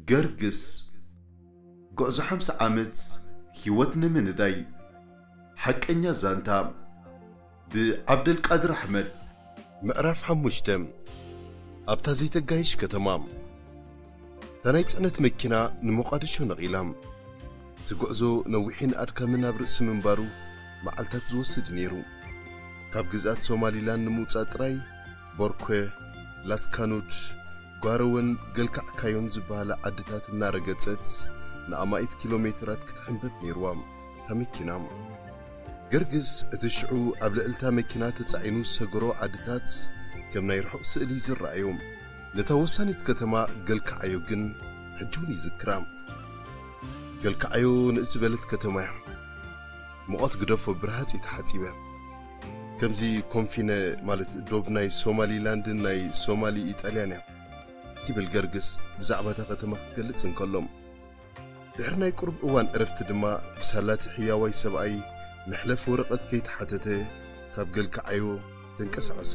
ገርግስ፣ ጉዕዞ ሓምሳ ዓመት ህይወት ንምንዳይ። ሓቀኛ ዛንታ፣ ብዓብደልቃድር ኣሕመድ። ምዕራፍ ሓሙሽተ። ኣብታ ዘይተጋይሽ ከተማ። እታ ናይ ጽዕነት መኪና ንሞቓድሾ ነቒላ። እቲ ጉዕዞ ነዊሕን ኣድካምን ኣብ ርእሲ ምንባሩ፣ መዓልታት ዝወስድ ነይሩ። ካብ ግዝኣት ሶማሊላንድ ንምውጻእ ጥራይ፣ ቦርኮ፣ ላስካኑድ፣ ጓረወን ገልካዕካዮን ዝበሃላ ዓድታት እናረገጸት፣ ንኣማኢት ኪሎ ሜትራት ክትሕንበብ ነይርዋ እታ መኪና። ገርግስ፣ እቲ ሽዑ ኣብ ልዕልታ መኪና ተጻዒኑ ዝሰገሮ ዓድታት ከም ናይ ርሑቕ ስእሊ ዝረኣዮ። ነታ ወሳኒት ከተማ ገልካዓዮ ግን ሕጂ እውን ይዝክራ። ገልካዓዮ ንእስ ዝበለት ከተማ እያ። ሙቐት ግደፎ፣ ብረሃጽ እየ ተሓጺበ። ከምዚ ኮንፊነ፣ ማለት ዶብ ናይ ሶማሊላንድን ናይ ሶማሊ ኢጣልያን እያ፣ ይብል ገርግስ ብዛዕባ እታ ከተማ ክገልጽ እንከሎ። ድሕሪ ናይ ቁሩብ እዋን ዕረፍቲ ድማ፣ ብሳላቲ ሕያዋይ ሰብኣይ መሕለፊ ወረቐት ከይተሓተተ ካብ ገልካዓዮ ተንቀሳቐሰ።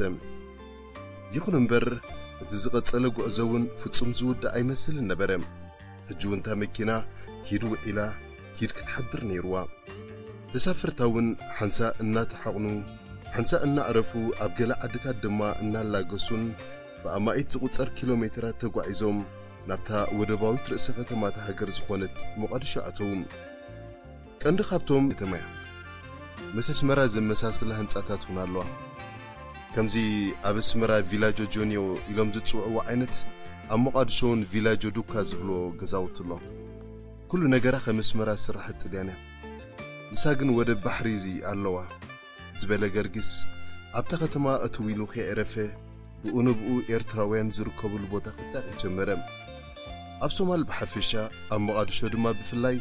ይኹን እምበር፣ እቲ ዝቐጸለ ጉዕዞ እውን ፍጹም ዝውዳእ ኣይመስልን ነበረ። ሕጂ እውን እታ መኪና ኪድ ውዒላ፣ ኪድ ክትሓድር ነይርዋ። ተሳፈርታ እውን ሓንሳእ እናተሓቕኑ፣ ሓንሳእ እናዕረፉ፣ ኣብ ገለ ዓድታት ድማ እናላገሱን ብኣማኢት ዝቑጸር ኪሎ ሜትራት ተጓዒዞም ናብታ ወደባዊት ርእሰ ከተማ እታ ሃገር ዝኾነት ሞቓድሾ ኣተዉ። ቀንዲ ካብቶም ከተማ እያ። ምስ ኣስመራ ዘመሳስላ ህንጻታት እውን ኣለዋ። ከምዚ ኣብ ኣስመራ ቪላጆ ጆንዮ ኢሎም ዝጽውዕዎ ዓይነት፣ ኣብ ሞቓድሾ እውን ቪላጆ ዱካ ዝብልዎ ገዛውቲ ኣሎ። ኩሉ ነገራ ከም ኣስመራ ዝስራሕ ጥልያን እያ። ንሳ ግን ወደብ ባሕሪ ኣለዋ፣ ዝበለ ገርግስ፣ ኣብታ ከተማ እትው ኢሉ ከየዕረፈ፣ ብኡ ንብኡ ኤርትራውያን ዝርከብሉ ቦታ ክዳረግ ጀመረ። ኣብ ሶማል ብሓፈሻ፣ ኣብ ሞቓድሾ ድማ ብፍላይ፣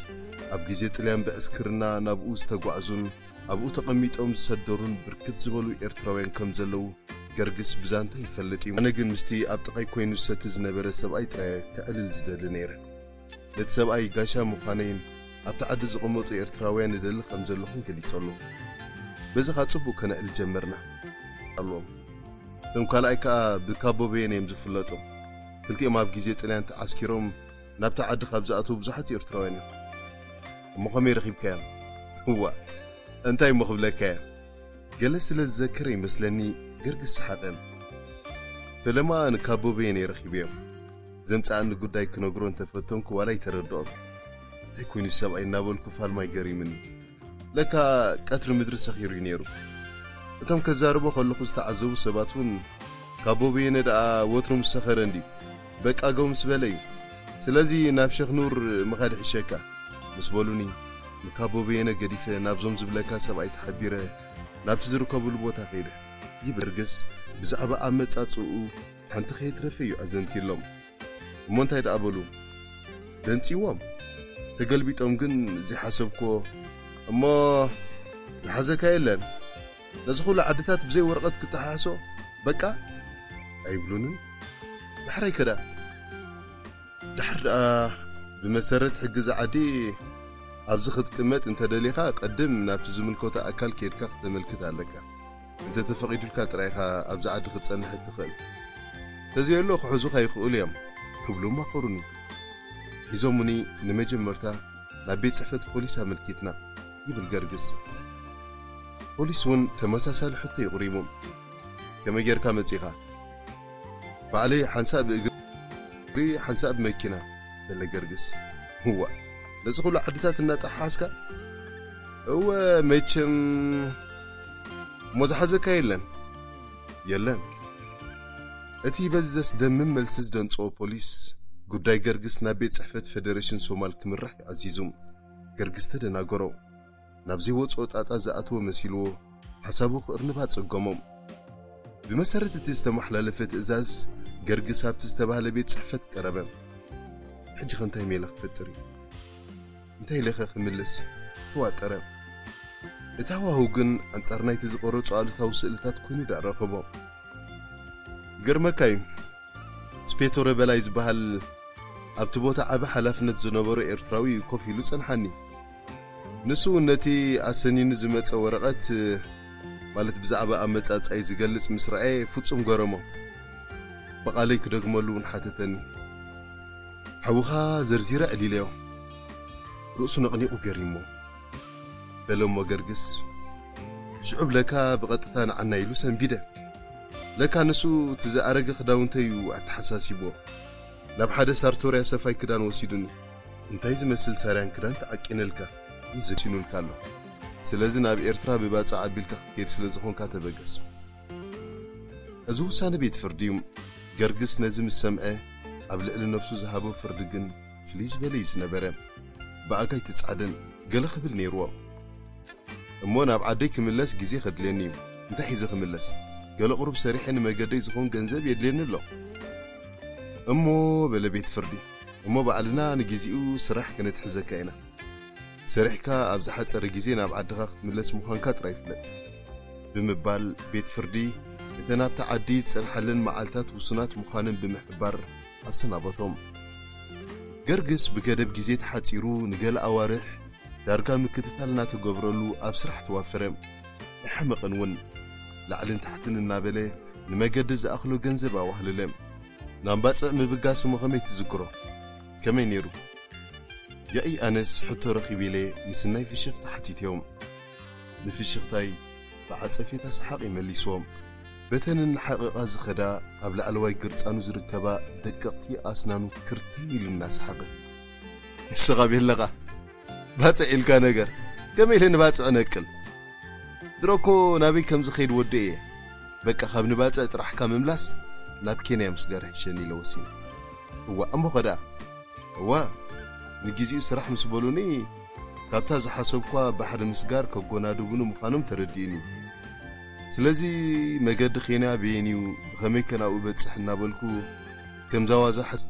ኣብ ግዜ ጥልያን ብዕስክርና ናብኡ ዝተጓዕዙን ኣብኡ ተቐሚጦም ዝሰደሩን ብርክት ዝበሉ ኤርትራውያን ከም ዘለዉ ገርግስ ብዛንታ ይፈልጥ እዩ። ኣነ ግን ምስቲ ኣብ ጥቓይ ኮይኑ ዝሰቲ ዝነበረ ሰብኣይ ጥራይ ክዕልል ዝደሊ ነይረ። ነቲ ሰብኣይ ጋሻ ምዃነይን ኣብቲ ዓዲ ዝቕመጡ ኤርትራውያን እደሊ ከም ዘለኹን ገሊጸሉ። በዚ ኸኣ ጽቡቕ ከነዕልል ጀመርና። ኣለዎም። እቶም ካልኣይ ከኣ ብካቦ በየነ እዮም ዝፍለጡ። ክልቲኦም ኣብ ግዜ ጥልያን ተዓስኪሮም ናብቲ ዓዲ ካብ ዝኣትዉ ብዙሓት ኤርትራውያን እዮም። እሞ ከመይ ረኺብካዮም? እዋ፣ እንታይ እሞ ክብለካ እየ? ገለ ስለ ዝዘከረ ይመስለኒ ገርግስ ሰሓቐ። ፈለማ ንካቦ በየነ ረኺበዮም። ዘምጽኣኒ ጉዳይ ክነግሮ እንተፈተንኩ ዋላ ኣይተረድኦን። እንታይ ኮይኑ ሰብኣይ እናበልኩ ፋልማይ ገሪምኒ። ለካ ቀትሪ ምድሪ ሰኺሩ እዩ ነይሩ። እቶም ከዛርቦ ከለኹ ዝተዓዘቡ ሰባት እውን፣ ካቦ በየነ ደኣ ወትሩ ምስ ሰኸረ እንድዩ፣ በቃ ገው ምስ በለ እዩ። ስለዚ ናብ ሸኽ ኑር ምኻድ ይሕሸካ ምስ በሉኒ፣ ንካቦ በየነ ገዲፈ ናብዞም ዝብለካ ሰብኣይ ተሓቢረ ናብቲ ዝርከብሉ ቦታ ከይደ። ይብል ገርግስ ብዛዕባ ኣመጻጽኡ ሓንቲ ከየትረፈ እዩ ኣዘንቲሎም። እሞ እንታይ ደኣ በሉ? ደንጺዎም። ተገልቢጦም ግን ዘይሓሰብክዎ፣ እሞ ዝሓዘካ የለን፣ ነዚ ኩሉ ዓድታት ብዘይ ወረቐት ክተሓሕሶ በቃ ኣይብሉንን። ዳሕራይ ከዳ? ዳሕር ደኣ ብመሰረት ሕጊ እዚ ዓዲ ኣብዚ ክትቅመጥ እንተደሊኻ ቅድም ናብቲ ዝምልከቶ ኣካል ከይድካ ክተመልክት ኣለካ። እንተተፈቒዱልካ ጥራይ ኢኻ ኣብዚ ዓዲ ክትጸንሕ እትኽእል። እንተዘየሎ ክሕዙኻ ይኽእሉ እዮም ክብሉ ኣማኸሩኒ። ሒዞሙኒ ንመጀመርታ ናብ ቤት ጽሕፈት ፖሊስ ኣመልኪትና ይብል ገርግስ። ፖሊስ እውን ተመሳሳሊ ሕቶ የቕሪቡ። ከመይ ጌርካ መጺኻ? ባዕለይ ሓንሳእ ብእግሪ ሓንሳእ ብመኪና በለ ገርግስ። እዋ ነዚ ኩሉ ዓድታት እናጠሓስካ? እወ መቸም እሞ ዝሓዘካ የለን። የለን። እቲ በዚ ዘስደምም መልሲ ዝደንጸዎ ፖሊስ ጉዳይ ገርግስ ናብ ቤት ጽሕፈት ፌደሬሽን ሶማል ክምራሕ እዩ ኣዚዙ። ገርግስ ተደናገሮ። ናብ ዘይወጽኦ ጣጣ ዝኣተወ መሲልዎ ሓሳቡ ክእርንባ ጸገሞ። ብመሰረት እቲ ዝተመሓላለፈ ትእዛዝ ገርግስ ኣብቲ ዝተባህለ ቤት ጽሕፈት ቀረበ። ሕጂ ኸ እንታይ ሜላ ክፈጥር እዩ? እንታይ ኢለ ኸ ክምልስ? ተዋጠረ። እቲ ሃዋህው ግን ኣንጻር ናይቲ ዝቐረጾ ኣሉታዊ ስእልታት ኮይኑ ደኣ ረኸቦ። ይገርመካ እዩ፣ ስፔቶረ በላይ ዝበሃል ኣብቲ ቦታ ዓቢ ሓላፍነት ዝነበሮ ኤርትራዊ ኮፍ ኢሉ ጸንሓኒ። ንሱ እውን ነቲ ኣሰኒኑ ዝመጸ ወረቐት፣ ማለት ብዛዕባ ኣመጻጽኣይ ዝገልጽ ምስ ረኣየ ፍጹም ገረሞ። ብቓለይ ክደግመሉ እውን ሓተተኒ። ሓውኻ ዘርዚረ ዕሊለዮ፣ ርእሱ ነቕኒቑ ገሪሞ በለሞ ገርግስ። ሽዑብ ለካ ብቐጥታ ንዓና ኢሉ ሰንቢደ። ለካ ንሱ እቲ ዝኣረገ ክዳውንተይ እዩ ኣተሓሳሲብዎ። ናብ ሓደ ሳርቶርያ ሰፋይ ክዳን ወሲዱኒ። እንታይ ዝመስል ሳርያን ክዳን ተዓቂነልካ፣ ይዝሲኑልካ ኣሎ። ስለዚ ናብ ኤርትራ ብባጽዕ ኣቢልካ ክትከይድ ስለ ዝኾንካ ተበገስ። እዚ ውሳነ ቤት ፍርዲ እዩ። ገርግስ ነዚ ምስ ሰምዐ፣ ኣብ ልዕሊ ነብሱ ዝሃቦ ፍርዲ ግን ፍልይ ዝበለ እዩ ዝነበረ። ብኣጋ ኣይትጻዕደን፣ ገለ ክብል ነይርዎ። እሞ ናብ ዓደይ ክምለስ ግዜ ከድልየኒ እዩ። እንታይ ሒዘ ክምለስ? ገለ ቁሩብ ሰሪሐ ንመገደይ ዝኾን ገንዘብ የድልየኒ ኣሎ። እሞ በለ ቤት ፍርዲ፣ እሞ ባዕልና ንግዜኡ ስራሕ ከነትሕዘካ ኢና። ሰሪሕካ ኣብ ዝሓጸረ ግዜ ናብ ዓድኻ ክትምለስ ምዃንካ ጥራይ ፍለጥ ብምባል ቤት ፍርዲ እተን ኣብታ ዓዲ ዝጸንሓለን መዓልታት ውሱናት ምዃነን ብምሕባር ኣሰናበቶም። ገርግስ ብገደብ ግዜ ተሓጺሩ ንገለ ኣዋርሕ ዳርጋ ምክትታል እናተገብረሉ ኣብ ስራሕ ተዋፈረ። ይሕመቕን እውን ላዕልን ታሕትን እናበለ ንመገዲ ዝኣኽሎ ገንዘብ ኣዋህለለ። ናብ ባጽዕ ምብጋስ እሞ ከመይ ትዝክሮ? ከመይ ነይሩ? ያኢ ኣነስ ሕቶ ረኺበ ኢለ ምስናይ ፍሽኽታ ሓቲተዮም። ንፍሽኽታይ ብዓጸፌታ ሰሓቕ ይመሊስዎም። በተን እናሓቐቓ ዝኸዳ ኣብ ላዕለዋይ ግርጻኑ ዝርከባ ደቀቕቲ ኣስናኑ ክርትም ኢሉ እናሰሓቐ። ንስኻ ቤለኻ ባጽዕ ኢልካ ነገር፣ ከመይ ኢለ ንባጽዕ ነቅል? ድሮ እኮ ናበይ ከም ዝኸይድ ወደ እየ። በቃ ካብ ንባጽዕ ጥራሕካ ምምላስ ናብ ኬንያ ምስጋር ይሕሸኒ ኢለ ወሲነ። እዋ እሞ ኸዳ እዋ ንግዜኡ ስራሕ ምስ በሉኒ፣ ካብታ ዝሓሰብኳ ባሕሪ ምስጋር ከጎናድቡኒ ምዃኖም ተረዲኡኒ። ስለዚ መገዲ ኬንያ በየን እዩ፣ ብኸመይ ከ ናብኡ በጽሕ እናበልኩ ከምዛ ዋዛ ሓስ-፣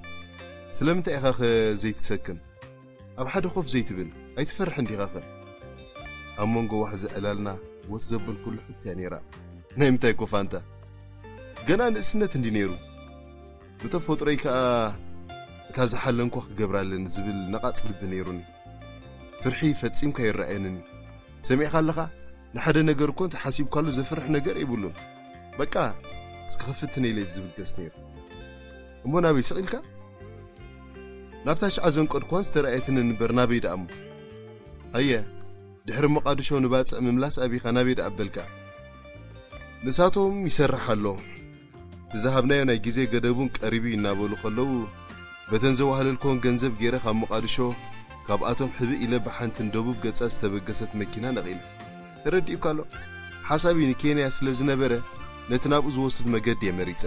ስለምንታይ ኢኻ ከ ዘይትሰክን? ኣብ ሓደ ኮፍ ዘይትብል? ኣይትፈርሕን ዲኻኸ? ኣብ መንጎ ዋሕዚ ዕላልና ወስ ዘበልኩሉ ሕቶ እያ ነይራ። ናይ ምንታይ ኮፍ ኣንታ? ገና ንእስነት እንዲ ነይሩ። ብተፈጥሮይ ከኣ እታ ዝሓለንኳ ክገብራ ኣለኒ ዝብል ነቓጽ ልቢ ነይሩኒ። ፍርሒ ፈጺምካ ይረኣየንን እዩ። ሰሚዕካ ኣለኻ? ንሓደ ነገር እኮ እንተሓሲብካሉ ዘፍርሕ ነገር የብሉን። በቃ እስኪ ክፍትን ኢለ ዝብል ገጽ ነይሩ። እሞ ናበይ ስቕ ኢልካ? ናብታ ሽዓ ዘንቀድኳን ዝተረኣየትን እንበር ናበይ ደኣ እሞ? ኣየ፣ ድሕሪ መቓድሾ ንባጽዕ ምምላስ ኣቢኻ ናበይ ደኣ ኣበልካ? ንሳቶም ይሰርሕ ኣሎ። እቲ ዝሃብናዮ ናይ ግዜ ገደቡን ቀሪቡ እዩ እናበሉ ከለዉ፣ በተን ዘዋህለልኮን ገንዘብ ገይረ ካብ መቓድሾ፣ ካብኣቶም ሕብእ ኢለ ብሓንቲ ንደቡብ ገጻ ዝተበገሰት መኪና ነቒለ። ተረዲኡካ ኣሎ? ሓሳብ እዩ ንኬንያ ስለ ዝነበረ፣ ነቲ ናብኡ ዝወስድ መገዲ እየ መሪጸ።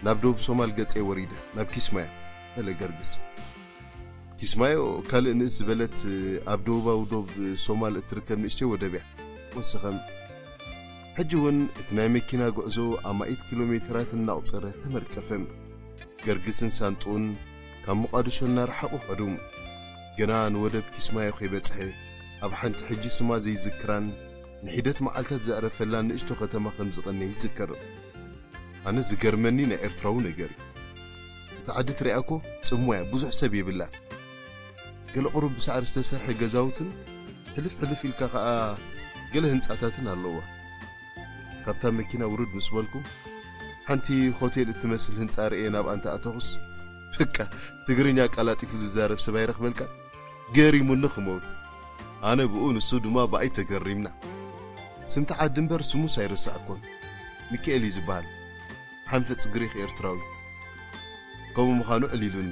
ናብ ደቡብ ሶማል ገጸ ወሪደ፣ ናብ ኪስማዮ፣ በለ ገርግስ። ኪስማዮ ካልእ ንእስ ዝበለት ኣብ ደቡባዊ ዶብ ሶማል እትርከብ ንእሽተይ ወደብ እያ። ወሰኸም። ሕጂ እውን እቲ ናይ መኪና ጉዕዞ ኣማኢት ኪሎ ሜትራት እናቑጸረ ተመርቀፈ። ገርግስን ሳንጡን ካብ ሞቓድሾ እናረሓቑ ኸዱ። ገና ንወደብ ኪስማዮ ከይበጽሐ፣ ኣብ ሓንቲ ሕጂ ስማ ዘይዝክራን ንሒደት መዓልታት ዘዕረፈላን ንእሽቶ ከተማ ከም ዝቐነ ይዝከር። ኣነ ዝገርመኒ ናይ ኤርትራዊ ነገር እዩ። እታ ዓዲ ትሪኣ እኮ ጽምዋ እያ፣ ብዙሕ ሰብ የብላን። ገለ ቁሩብ ብሳዕሪ ዝተሰርሐ ገዛውትን ሕልፍ ሕልፍ ኢልካ ኸኣ ገለ ህንጻታትን ኣለዋ። ካብታ መኪና ውርድ ምስ በልኩ፣ ሓንቲ ሆቴል እትመስል ህንጻ ርእየ ናብኣ እንተ ኣተኹስ፣ በቃ ትግርኛ ኣቀላጢፉ ዝዛረብ ሰብ ኣይረኽበልካን። ገሪሙኒ ክመውት። ኣነ ብኡ ንሱ ድማ ብኣይ ተገሪምና። ስምቲ ዓዲ እምበር ስሙስ ኣይረሳዕኩን። ሚካኤል እዩ ዝበሃል። ሓንፍጽ ግሪኽ ኤርትራዊ። ከምኡ ምዃኑ ዕሊሉኒ።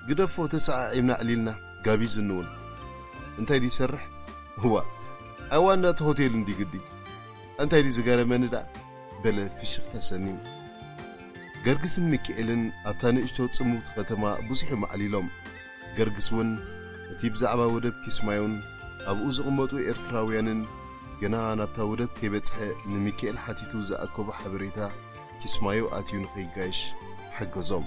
ግደፎ ተሰዓዒምና ዕሊልና፣ ጋቢዝኒ እውን። እንታይ ድዩ ይሰርሕ? እዋ፣ ኣይ ዋና እቲ ሆቴል እንዲ ግዲ። እንታይ ድዩ ዝገረመኒ ደኣ? በለ ፍሽኽታ ሰኒኑ። ገርግስን ሚካኤልን ኣብታ ንእሽቶ ጽምውቲ ከተማ ብዙሕ እዮም ኣዕሊሎም። ገርግስ እውን እቲ ብዛዕባ ወደብ ኪስማዮን ኣብኡ ዝቕመጡ ኤርትራውያንን ገና ናብታ ወደብ ከይበጽሐ ንሚካኤል ሓቲቱ ዝኣከቦ ሓበሬታ ኪስማዮ ኣትዩ ንኸይጋየሽ ሓገዞም።